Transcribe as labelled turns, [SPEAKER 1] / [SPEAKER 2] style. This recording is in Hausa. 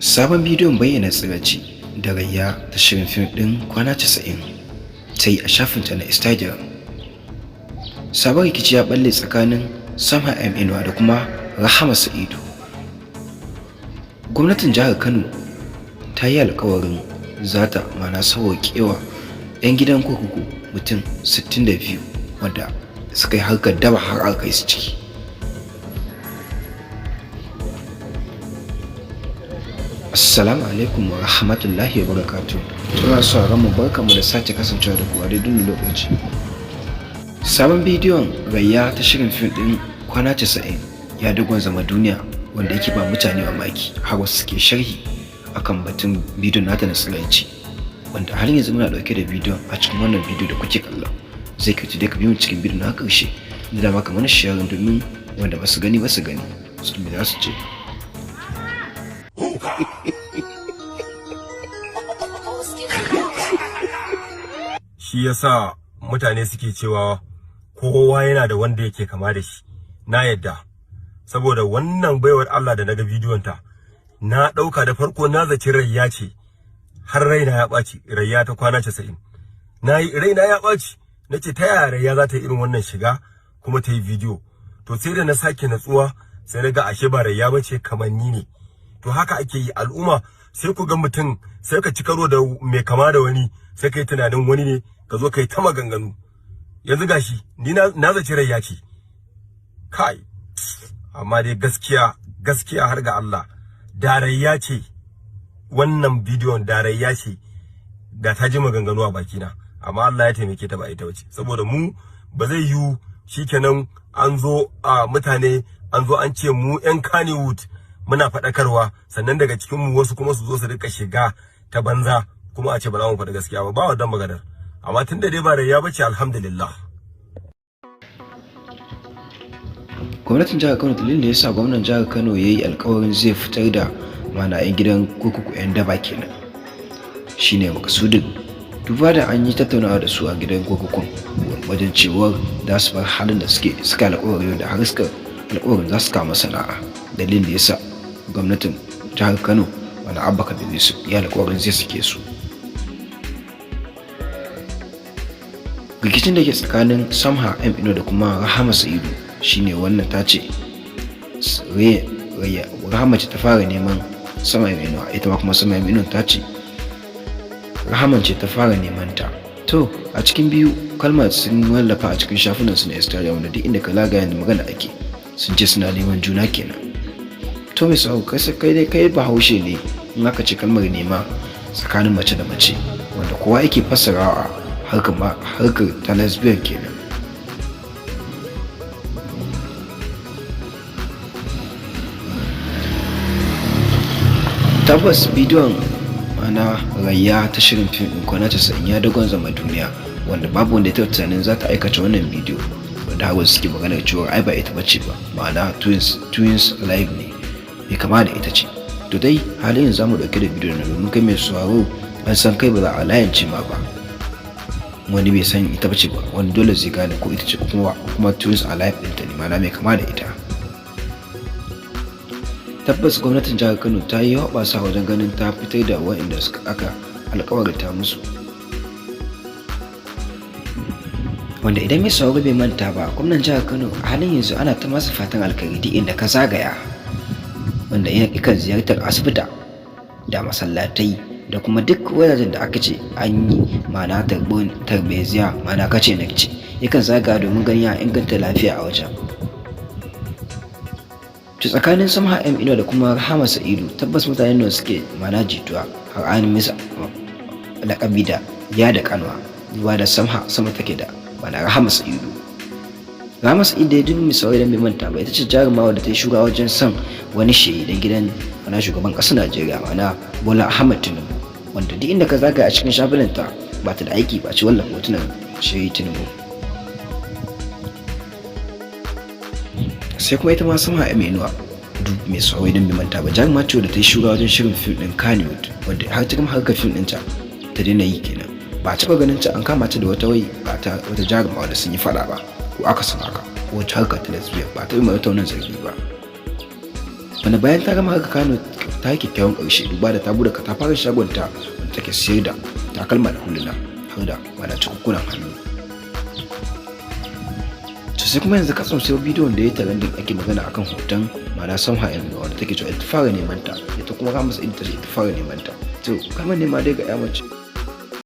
[SPEAKER 1] Sabon bidiyon bayyana tsiraici da Rayya ta shirin fim ɗin Kwana 90 ta yi a shafinta na Instagram. Sabon rikici ya ɓalle tsakanin Samha M Inuwa da kuma Rahama Sa'idu. Gwamnatin jihar Kano ta yi alkawarin za ta mana sauwaƙewa 'yan gidan kurkuku mutum 62 wanda suka yi harkar daba har aka kai su ciki. Assalamu alaikum wa rahmatullahi wa barakatuh. Tuna sauraron mu, barkamu da sake kasancewa da ku a daidai lokaci. Sabon bidiyon Rayya ta shirin fim ɗin Kwana 90 ya dogon zama duniya, wanda yake ba mutane mamaki, har wasu suke sharhi akan batun bidiyon nata na tsiraici, wanda har yanzu muna ɗauke da bidiyon a cikin wannan bidiyo da kuke kallo. Zai kyautu dai ka biyo cikin bidiyon na ƙarshe da dama ka mana sharing, domin wanda ba su gani ba su gani su me za su ce.
[SPEAKER 2] Shi yasa mutane suke cewa kowa yana da wanda yake kama da shi. Na yadda, saboda wannan baiwar Allah da naga bidiyon ta, na dauka da farko na zaci Rayya ce, har raina ya ɓaci. Rayya ta Kwana 90, na raina ya ɓaci, nace ta yaya Rayya za ta yi irin wannan shiga kuma ta yi bidiyo? To sai da na sake natsuwa, sai na ga ashe ba Rayya bace, kamanni ne. To haka ake yi al'umma, sai ku ga mutum, sai ka ci karo da mai kama da wani, sai kai tunanin wani ne, ka zo kai ta maganganu. Yanzu gashi ni na zaci Rayya ce kai, amma dai gaskiya gaskiya, har ga Allah, da Rayya ce wannan bidiyon, da Rayya ce, da ta ji maganganu a bakina. Amma Allah ya taimake ta, ba ita bace, saboda mu ba zai yiwu shikenan an zo a mutane, an zo an ce mu yan Kannywood muna faɗakarwa, sannan daga cikin mu wasu kuma su zo su rika shiga ta banza, kuma a ce ba za mu faɗi gaskiya ba. Ba wannan maganar. Amma tun da dai ba Rayya bace, alhamdulillah.
[SPEAKER 1] Gwamnatin jihar Kano, dalilin da ya sa gwamnan jihar Kano ya yi alkawarin zai fitar da mana 'yan gidan kurkuku 'yan daba kenan, shine makasudin duba da an yi tattaunawa da su a gidan kurkukun wajen cewar za su bar halin da suke suka alkawari, da har suka alkawarin za su kama sana'a. Dalilin da ya sa gwamnatin jihar Kano, wani Abba Kabir Yusuf, ya alkawarin zai sake su. Rikicin da ke tsakanin Samha M Ino da kuma Rahama Sa'idu shine wannan ta ce Rahama ce ta fara neman Sama M Ino, ita ma kuma Sama M Ino ta ce Rahaman ce ta fara neman ta. To a cikin biyu kalmar sun wallafa a cikin shafunan su na Instagram, wanda duk inda ka lagaya da magana ake, sun ce suna neman juna kenan. To mai sau kai kai dai kai Bahaushe ne, in aka ce kalmar nema tsakanin mace da mace, wanda kowa yake fassarawa harkar harkar ta lesbian kenan. Tabbas bidiyon ana Rayya ta shirin fim ɗin Kwana 90 ya dogon zama duniya, wanda babu wanda ya taɓa tunanin za ta aikata wannan bidiyo, wanda har wasu suke maganar cewa ai ba ita bace ba, ma'ana twins live ne mai kama da ita ce. To dai halin yanzu zamu ɗauke da bidiyon nan domin kai mai sauraro an san kai ba za a layance ma ba. Wani bai san ita bace ba, wani dole zai gane ko ita ce ko kuma twins alive ɗinta ne, ma'ana mai kama da ita. Tabbas gwamnatin jihar Kano ta yi hoɓasa wajen ganin ta fitar da waɗanda suka aka alkawarta musu, wanda idan mai sauraro bai manta ba, gwamnan jihar Kano a halin yanzu ana ta masa fatan alkhairi duk inda ka zagaya, wanda yana ikan ziyartar asibita da masallatai da kuma duk wajajen da aka ce an yi ma'ana tarbeziya, ma'ana kace na ce, yakan zagaya domin ganin ya inganta lafiya a wajen. To tsakanin Samha M Ino da kuma Rahama Sa'idu, tabbas mutanen da suke mana jituwa, har an misa laƙabi da ya da kanwa, duba da Samha sama take da mana Rahama Sa'idu. Rahama Sa'idu da duk misali idan bai manta ba, ita ce jarumawa da ta yi shura wajen son wani shehi dan gidan mana shugaban ƙasar Najeriya, mana Bola Ahmed Tinubu, wanda duk inda ka zagaya a cikin shafinanta ba ta da aiki ba ci wallafa hotunan shehi Tinubu. Sai kuma ita ma Samha M Inuwa, duk mai tsawo idan bai manta ba, jaruma ce da ta yi shura wajen shirin fim ɗin Kannywood, wadda har ta gama harkar fim ɗinta ta daina yi kenan. Ba a taɓa ganin ta an kama ta da wata wai ba ta wata jaruma wanda sun yi faɗa ba, ko aka san haka, ko wata harka ta lesbian, ba ta yi mata wannan zargi ba. Wanda bayan ta gama harkar Kano Ta yi kyakkyawan ƙarshe, duba da ta bude katafaren shagonta wanda take sayar da takalma da huluna har da mana cikukunan hannu. To sai kuma yanzu katsam sai bidiyon da ya trending, ake magana akan hoton mana Samha yanzu, wanda take cewa ita fara neman ta, ita kuma Rahama Sa'id ta ce ita fara neman ta. To kamar nema dai ga ya mace.